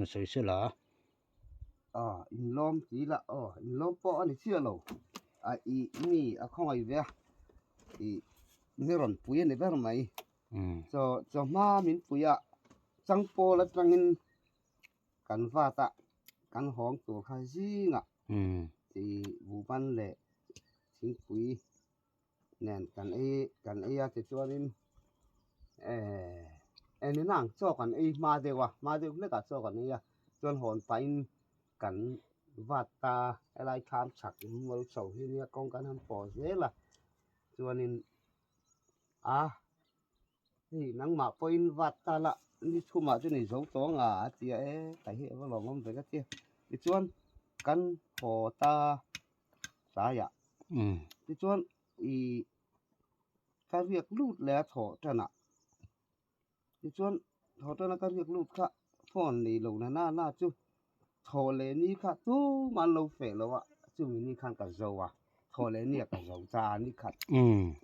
rawn sawi se la. Aw inlawm ti ila aw inlawm pawh a ni chiah lo a ih mi a khawngaih ve a ih ni rawn pui a ni ber mai chaw chawhma min pui a changpawl atangin kan vat a kan hawng tur kha zingah ih buhban leh thingpui nen kan ei kan ei a tichuanin ehh engin ang chaw kan ei hma deuh a hma deuh hlekah chaw kan ei a chuan hawn pahin kan vat ta helai thlam chhak mual chho hi nia kawng kan han pawh zel a chuanin a hei nangmah pawhin vat ta la ni chhumah chu ni zo tawh ang a a ti a e ka hi a va lawmawm ve ka ti a tichuan kan haw ta tlaiah tichuan ih ka riak lut leh a thawh tanah tichuan thawh tana ka riak lut kha phone nei lo na na na chu thawh leh ni kha tumah an lo feh lo a chumi ni khan ka zo a thawh leh ni ah ka zo ta a ni khat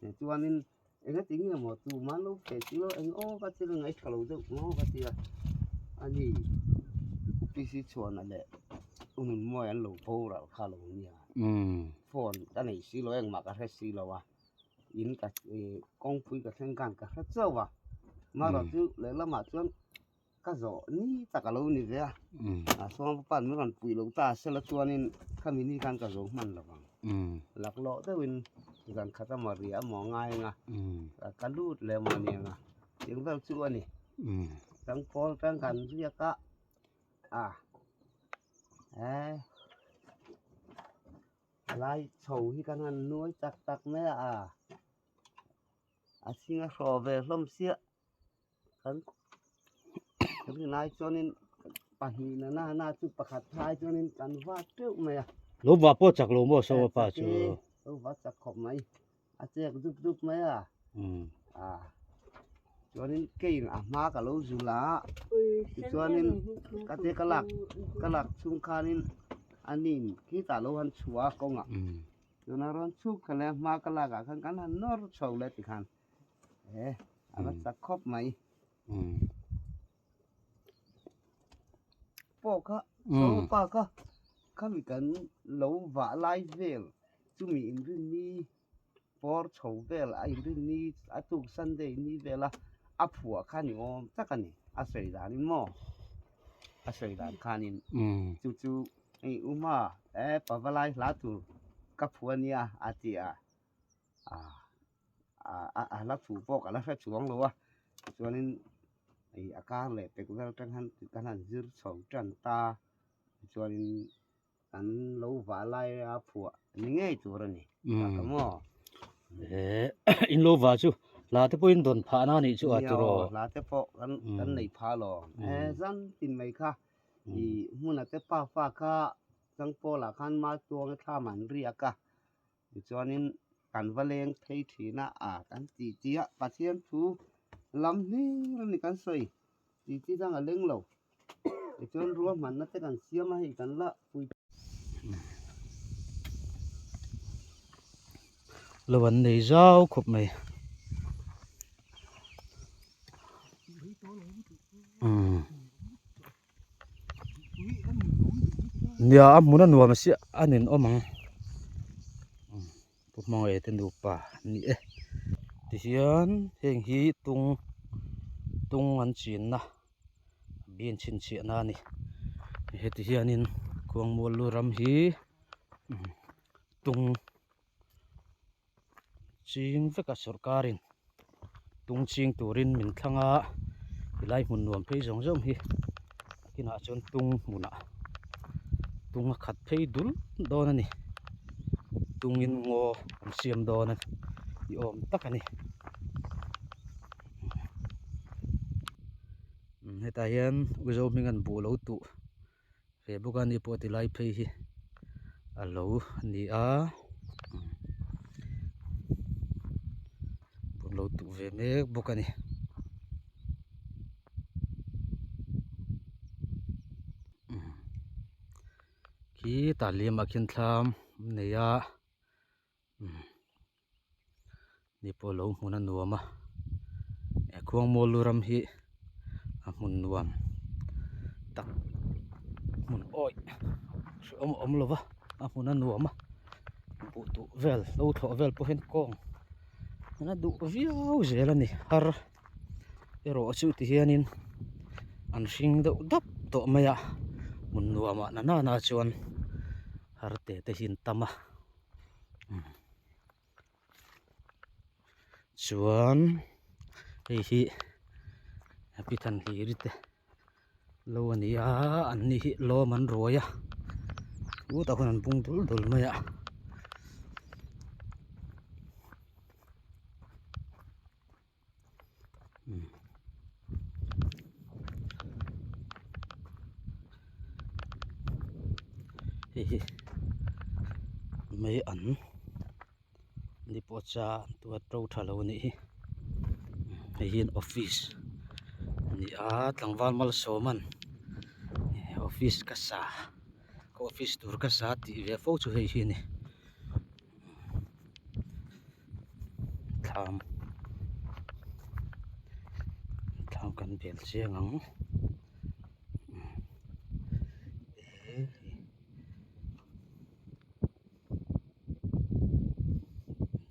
tichuanin engati nge maw tumah an lo feh si lo eng aw ka thil ngaihthla lo deuh maw ka ti a ani UPC chhuana leh u Nunmawi an lo boral kha lo nia phone ka nei si lo engmah ka hre si lo a in ka ih kawngpui ka thleng khan ka hre chauh a amaherawh chu lehlamah chuan ka zawh ni tak a lo ni ve a a sawm pa min rawn puih loh ta sela chuanin khami ni khan ka zo hman lo vang laklawh deuhin zan khat emaw riah emaw a ngai ang a ka lut leh emaw a ni ang a eng vel chu a ni changpawl tang kan riak a a eh lai chho hi kan han nuai tak tak mai a a thing a hrawh ve hlawm chiah. Kan rinai chuanin pahnih na na na chu pakhat phai chuanin kan va teuh mai a. Lo va pawh chak lo maw saw pa chu. Lo va chak khawp mai. A chek dup dup mai a. A chuanin kein a hma ka lo zul a. Tichuanin ka te ka lak ka lak chhung khanin anin khitah lo han chhuah a kawngah. Tuna rawn chhuk kha leh a hma ka lakah khan kan han nawr chho leh tikhan. E a va chak khawp mai pawh kha pa kha khami kan lo vah lai vel chumi inrin ni pawr chho vel a inrin ni a tuk sunday ni vel a a phuah kha ni awm tak a ni a sawi danin maw a sawi dan khanin chu chu hei uma e pavalai hla tur ka phuah ania a ti a. A hla thu pawh ka la hre chuang lo a chuanin ih a kar leh pek vel atang khan kan han zir chho tan ta tichuanin kan lo vah lai a phuah ni ngei tur a ni tak a maw. In lo vah chu hla te pawhin dawn phah na nih chu a tiraw. Hla te pawh kan nei phah lo e zan tin mai kha ih hmuna te pa fa kha Changpawlah khan Maltuanga thlam an riak a. Tichuanin kan va leng phei thin a, a kan ti ti a, Pathian thu lam hlir a ni kan sawi ti ti dang a leng lo. Tichuan ruahmanna te kan siam a, hei kan la pui. Lo an nei zau khawp mai. Nia a hmun a nuam a siah a nin awm ang pu hmangaih te nupa an ni e tihian heng hi tung tung an chinna bean chhinchhiahna a ni heti hianin khuangmual lu ram hi tung Ching veka sawrkarin tung ching turin min thlang a tilai hmun nuam phei zawng zawng hi a kinah chuan tung hmunah tung a khat phei dul dawn a ni tungin ngaw an siam dawn a ni awm tak a ni hetah hian Uzo hming an buh lo tuh He bawk a ni pawh ti lai phei hi a lo ni a an lo tuh ve mek bawk a ni. Khi tah liamah khian thlam an nei a ni pawh lo hmun a nuam a he khuangmual lu ram hi a hmun nuam tak. Awi hrehawm a awm lo va a hmun a nuam a buh tuh vel lo thlawh vel pawh hian kawng a duh viau zel a ni har erawh chu ti hianin an hring deuh dap tawh mai a hmun nuamah na nana chuan har te te hi an tam a chuan hei hi pi thanhliri te lo a ni a an ni hi lawm an ruai a chutah khuan an bung dul dul mai a. Hei hi mei an ni pawh cha tua to tha lo a nih hi hei hi an office a ni a tlangval malsawm an office ka sa ka office tur ka sa tih ve fo chu hei hi a ni. Thlam thlam kan bel chiang ang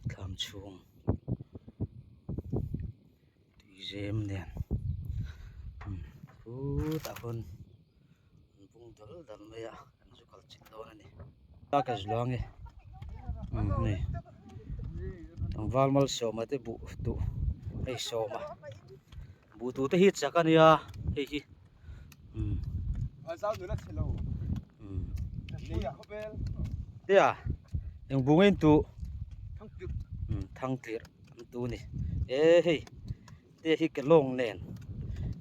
thlam chhung tuizem nen khutah khawn an bung dal dal mai a kan zu kal chilh dawn a ni a ka zu ang e umm hei tlangval malsawma te buh duh hei sawma buh duh te hi chak a nia hei hi umm umm tia eng buh nge in tuh umm thangtlirh an tu a ni e hei. Te hi ke lawng nen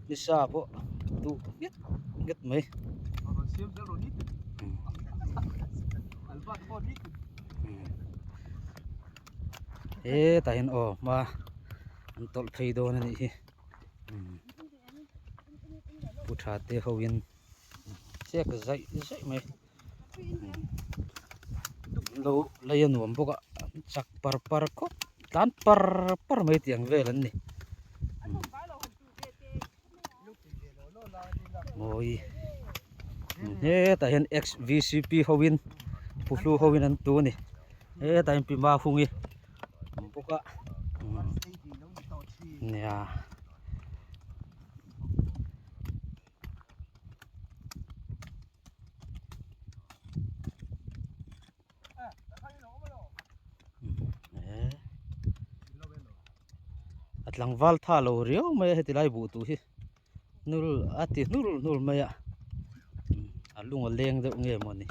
nisa pawh duh nghet nghet mai. Hetah hian aw hma an tawlh phei dawn a nih hi pu tha te ho in chek zaih zaih mai lo lei a nuam bawk a an chak par par khawp tlan par par mai tih ang vel an ni mawi hetah hian x v c p ho in pu hlu ho in an tu a ni hetah hian pi ma hungi a awm bawk a nia. A tlangval tha lo riau mai a heti lai buh tuh hi nul a ti hnul hnul mai a a lung a leng deuh nge mawni.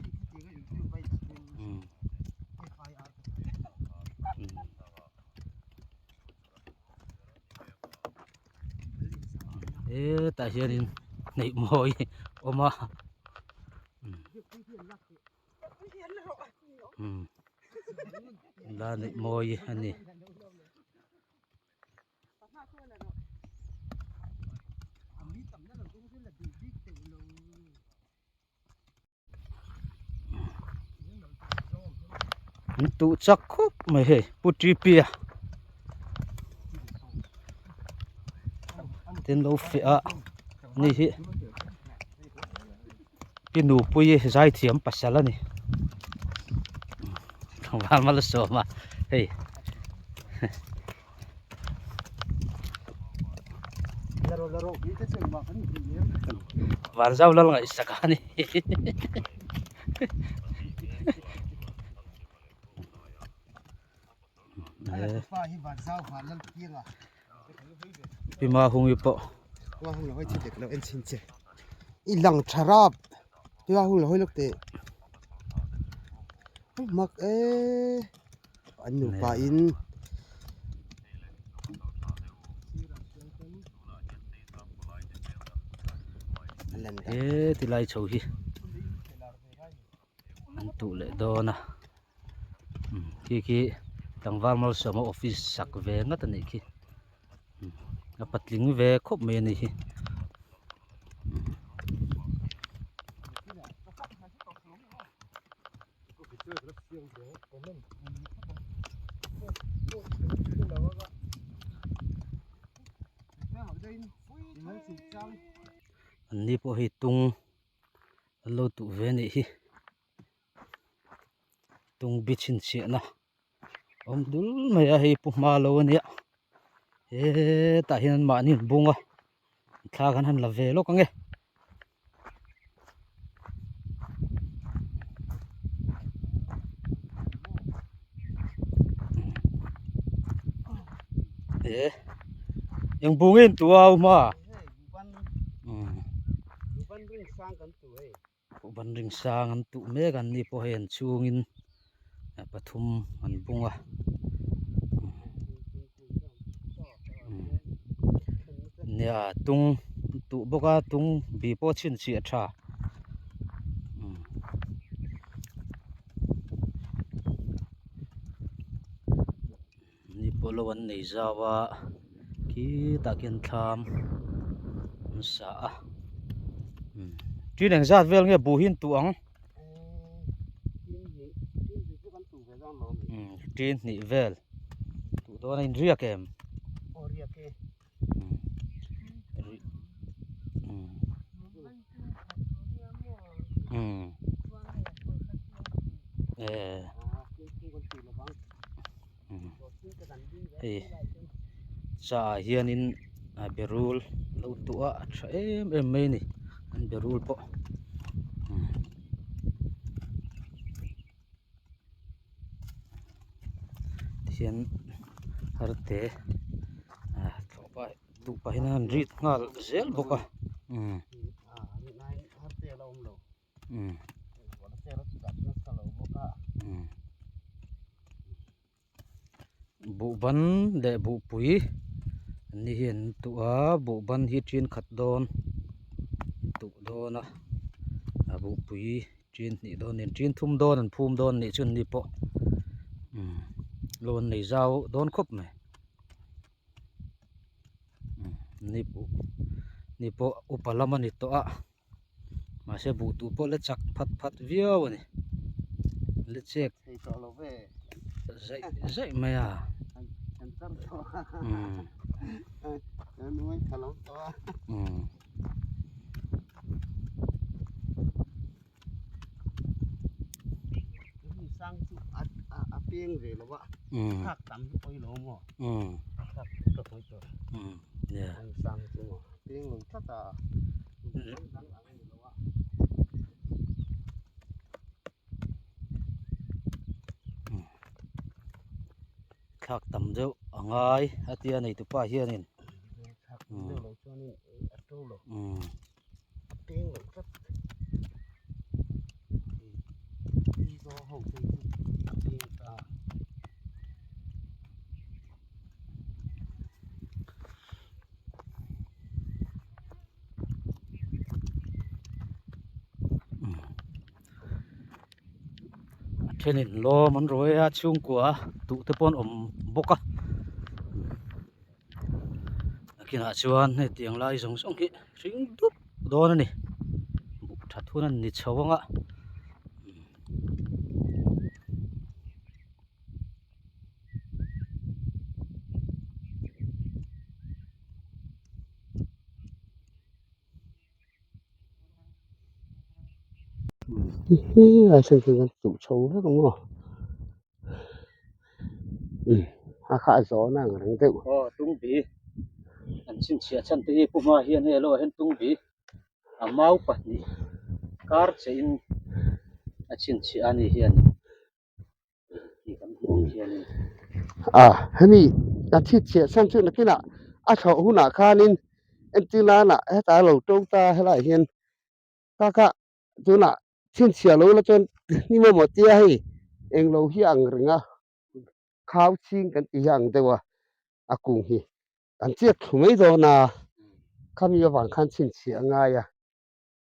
Hetah hianin hneih mawi a awm a la neih mawi a ni. An tuh chak khawp mai hei pu T P a tin lo fiah a ni hi pi nupui zaithiam pasal a ni tlangval malsawm a hei. Vanzau lal ngaihsak a ni. Pi Mahungi pawh. I lang tha rap Pi Mahungi lo hawi lawk teh. Mak e. An nupa in He ti lai chho hi an tuh leh dawn a khi khi tlangval malsawma office sak ve ngat a nih khi a patling ve khawp mai a ni hi. An ni pawh hi tung an lo tuh ve anih hi tung bi chhinchhiahna awm dul mai a hei pu hma lo ania hetah hian an mahni an bung a thla kan han la ve lawk ange. E eng bung in tu au hma ban ring sang an tuh mek an ni pawh hei an chhungin pathum an bung a nia tung tuh bawk a tung bi pawh chhinchhiah a tha. Ni pawh lo an nei zau a khitah khian thlam an sa a tin eng zat vel nge buh hi an tuh ang tin hnih vel tuh dawn a inriak em Hei cha ah hianin a berul lo tuah a a tha em em mai a ni an berul pawh. Tihian harte ah thlawh pah duh pahin an rit nghal zel bawk a umm. Buhban leh buhpui an ni hi an tuh a buhban hi ṭin khat dawn an tuh dawn a a buhpui ṭin hnih dawn nen ṭin thum dawn an phum dawn anih chu an ni pawh umm loan nei zau dawn khawp mai. Ni pawh upa lam a ni tawh a mahse buh tur pawh la chak phat phat viau a ni la chek zaih zaih mai a umm. Thlak tam deuh a ngai a tia neitupa hianin. A thenin lawm an ruai a chhungkua duh te pawh an awm bawk a nakinah chuan hei tiang lai zawng zawng hi hring dup dawn a ni buh that hun a ni chho ang a. Hi a then chu kan tuh chho vek ang aw umm a kha a zawn a ang reng deuh. Aw tungbi an chhinchhiah chhan te hi pu hma hian hei alo ah hian tungbi a mau pahnih kar che in a chhinchhiah a ni hian tih kan hmuh ang hianin. A hemi a chhinchhiah chhan chu nakinah a thlawh hunah khanin entir nana heta lo to ta helaiah hian kaka tunah chhinchhiah lo la chuan ni mamawh tia hei englo hi a ang reng a khau chhing kan tih hi a ang deuh a a kung hi an chiat thlu mai dawn a khami avang khan chhinchhiah a ngai a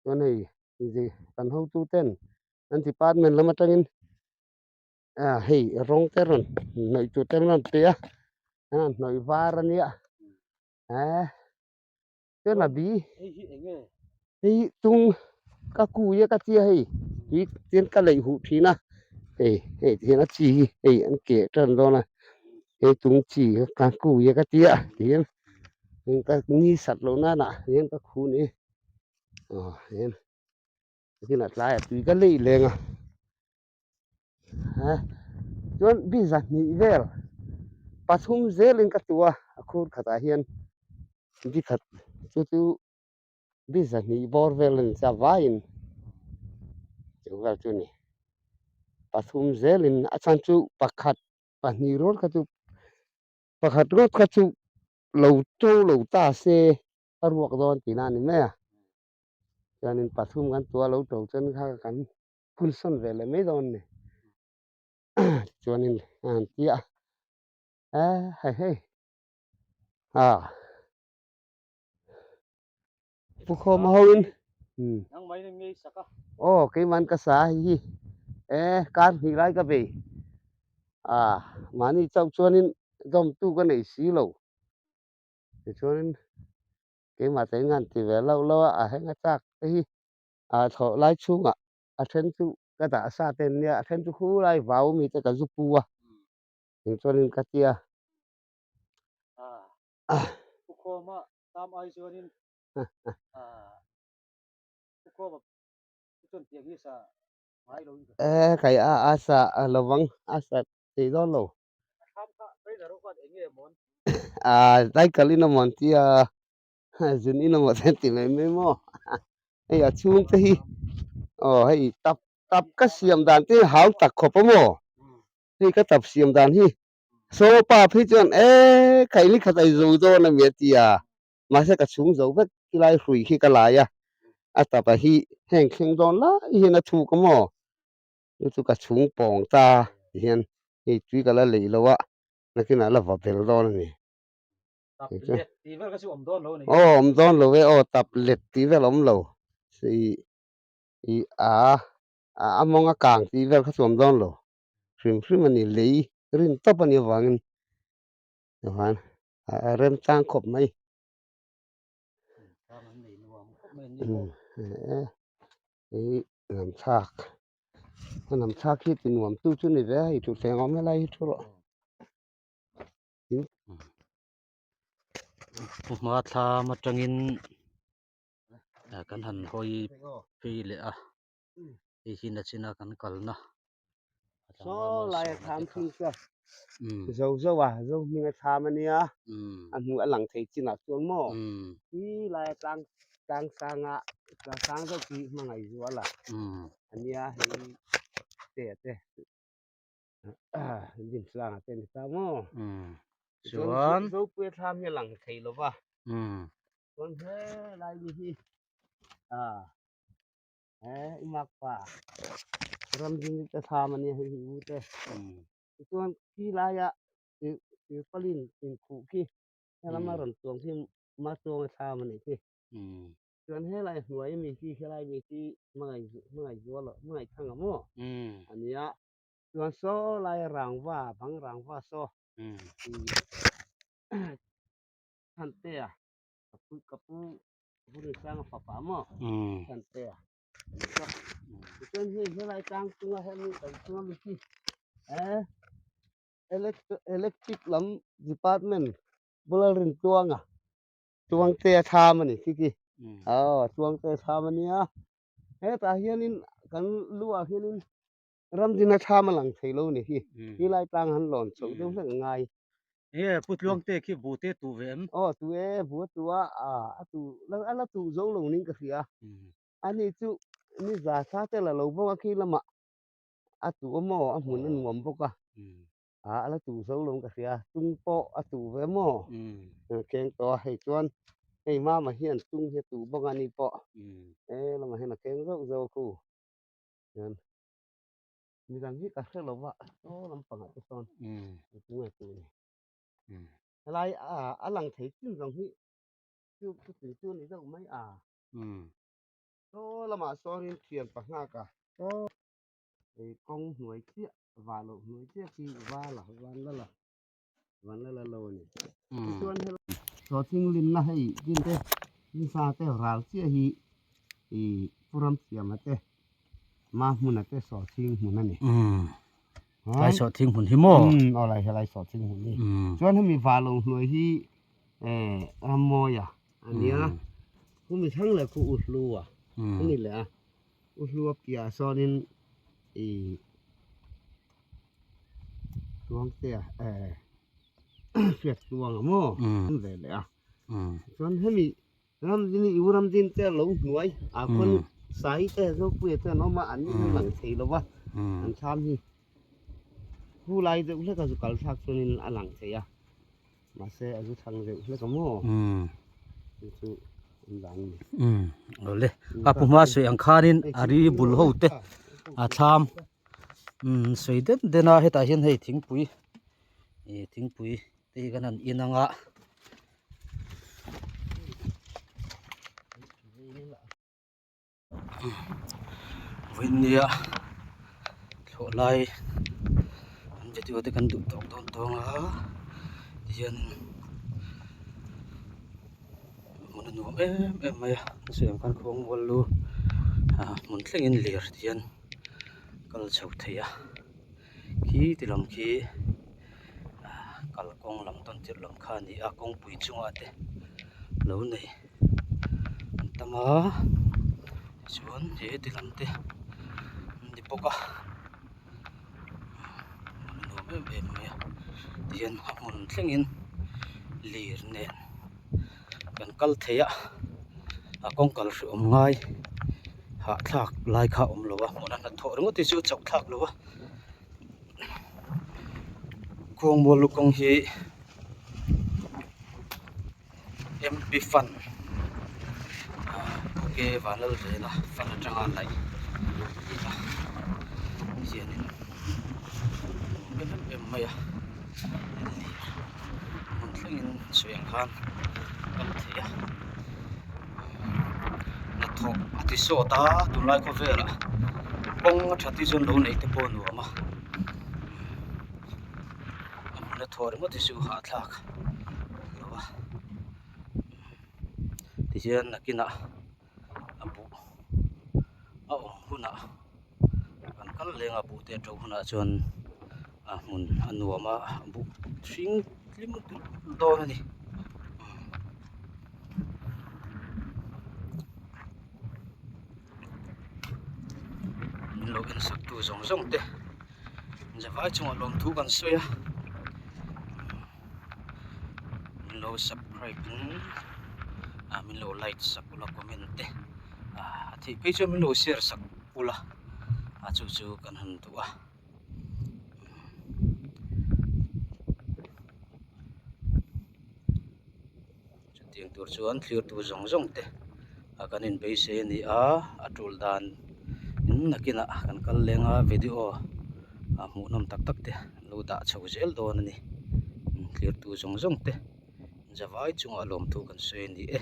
chuan hei kan hotu ten an department lam atangin ah hei rawng te rawn hnawih tur te an rawn pe a an rawn hnawih var a nia eh. Chuan a bi hei tung ka kui a ka tia hei tui chuan ka leih huh thin a hei hei ti hian a chi hi hei an keh tan dawn a hei tung chi ka kui a ka tia ti hian ka ni sat loh nan ah hian ka khu ni aw hian. Nakinah tlaiah tui ka lei leng a. Ha chuan bi zahnih vel pathum zelin ka tu a, a khur khatah hian bi khat chu chu bi zahnih bawr vel a ni cha vaiin chu vel chu a ni. Pathum zelin a chhan chu pakhat pahnih rual kha chu pakhat ruat kha chu lo to lo ta se a ruak dawn tihna a ni mai a. Chuanin pathum kan tua lo to chuan kha kan phun sawn ve leh mai dawn a ni. Chuanin a han ti a, e hei hei a Pu Khawma ho in aw keimah ka sa hei hi e kar hnih lai ka bei a mahni chauh chuanin dawmtu ka nei si lo tichuanin keimah te in han ti ve loh loh a a heng a chak te hi a thlawh lai chhungah a then chu ka dah sa te an nia a then chu khulai vau mi te ka zu pu a eng chuanin ka tia a pu khawma tam ai chuanin a pu khawma chuan tiang hi sa ngai lo in ka e kai a a sa lovang a sa thei dawn lo a cycle in amaw an tia zun in amaw te an ti mai mai maw hei a chhung te hi aw hei tap tap ka siam dan te hi hau tak khawp a maw hei ka tap siam dan hi saw pa phei chuan e khaihli khat a zo dawn a mi a ti a mahse ka chhung zo vek tilai hrui khi ka lai a a tap a hi heng thleng dawn lai hian a thuk a maw chu chu ka chhung pawng ta ti hian hei tui ka la lei lo a nakinah la va bel dawn a ni. Tap let tih vel kha chu awm dawn lo a ni. Aw awm dawn lo e aw tap let tih vel a awm lo i a a mawng a kang tih vel kha chu awm dawn lo hrim hrim a ni lei rin tawp a nih avangin chuan a remchang khawp mai. Lamthlak a lamthlak hi ti nuam tu chu ni ve a hei thutthleng awm helai hi thu rawh. Pu hma thlam atangin kan han hawi phei leh a hei hi nachina kan kalna Saw lai a thlam thung chu zo zo a zo hming a thlam a nia a hmuh a lang thei chinah chuan maw hi lai a tlang tlang sanga tlang sang deuh khi hmangaih zual a a nia hei te a te din tlang a te ni ta maw chuan zopui a thlam hi a lang thei lo va chuan he lai ni hi a he i mak pa ram ding te thlam a nia hei hi u te tichuan khi laia tirpalin inkhuh khi helama rawn tuang khi matuang a thlam a nih khi chuan helai hnuai ami khi helai mi khi hmangaih hmangaih zual hmangaih thang a maw a nia chuan saw laia rangva bang rangva saw Thantea ka pu ka pu Vurusanga fapa maw Thantea tichuan hei helai tlang chunga hemi kan chunga mi hi eh electric lam department bula rin tuanga Tuangtea thlam a ni khi khi aw Tuangtea thlam a nia hetah hianin kan luah hianin Ramdina thlam a lang thei lo ni hi helai tlang han lawn chhoh deuh hlek a ngai. Nge Pu Tluangte khi bu te tu ve em? Aw tu e bu a tu a a tu a la tu zo lo ning ka hria ani chu ni za thla te la lo bawk a khi lamah a tu a maw a hmun a nuam bawk a a la tu zo lo ka hria tung pawh a tu ve maw keng tawh a hei chuan hei mama hian tung hi a tu bawk a ni pawh e lamah hian a keng zauh zauh a khu. Hian midang hi ka hre lo va saw lampangah te sawn tunge tu ni helai a lang thei chin zawng hi chu chuti chu ni deuh mai a saw lamah sawnin thian pahnga ka hei kawng hnuai chiah vah loh hnuai chiah khi vala van la la van la la lo a ni tichuan helai sawhthing limna hei din te nisa te ral chiah hi ih pu ram siama te ma hmuna te sawhthing hmun a ni lai sawhthing hmun hi maw aw lai helai sawhthing hmun hi chuan hemi vah lo hnuai hi eh rammawia a nia khumi thlang leh khu u hlu a a ni leh a. U hlua piahah sawnin ih Tluangtea eh hriat tluang a maw an ve leh a chuan hemi Ramdin i u Ramdin te lo hnuai ah khawn Sai te Zopuia te an awm a an lang thei lo va an thlam hi hu lai deuh hlek a zu kal thlak chuanin a lang thei a mahse a zu thlang deuh hlek a maw chu chu an vang a ni. Awle a pu hma sawi ang khanin a ri bul ho te a thlam sawi den den a hetah hian hei thingpui ih thingpui te hi kan han in ang a. Vawinia thlawh lai an video te kan duh tawk dawn tawng a tihian hmun a nuam em em mai a chutiang khan khuangmual lu ah hmun thlengin lir tihian kal chho thei a khi ti lam khi ah kalkawng lam tawn tirh lam kha a ni a kawngpui chungah te lo nei. An tam a tichuan he ti lam te an ni bawk a a nuam em em mai a tihian a hmun thlengin lir nen kan kal thei a a kawng kal hreh awm ngai hahthlak lai kha a awm lo a hmun a hnathawh ringawt hi chu a chauh thlak lo a khuangmual lukawng hi. MP fund ok Vanlalvela fund atanga laih a ni a hianin em em mai a lir hmun thlengin sawi ang khan kal thei a hnathawh a ti sawt a tunlai khawvelah kawng a that hi chuan lo neih te pawh a nuam a. A hmun a thaw ringawt hi chu hahthlak lo a tihian nakinah a buh a awm hunah kan kal leng a buh te a to hunah chuan a hmun a nuam a buh hring tlim dawn a ni. Min lo en sak tu zawng zawng te zavai chungah lawmthu kan sawi a min lo subscribe in ah min lo like sak ula comment te ah a theih phei chuan min lo share sak ula a chu chu kan han duh a. Chutiang tur chuan thlir tu zawng zawng te a kan inbeisei a ni a a tul dan in nakinah kan kal leng a video a hmuhnawm tak tak te an lo dah chho zel dawn a ni thlir tu zawng zawng te zavai chungah lawmthu kan sawi a ni e.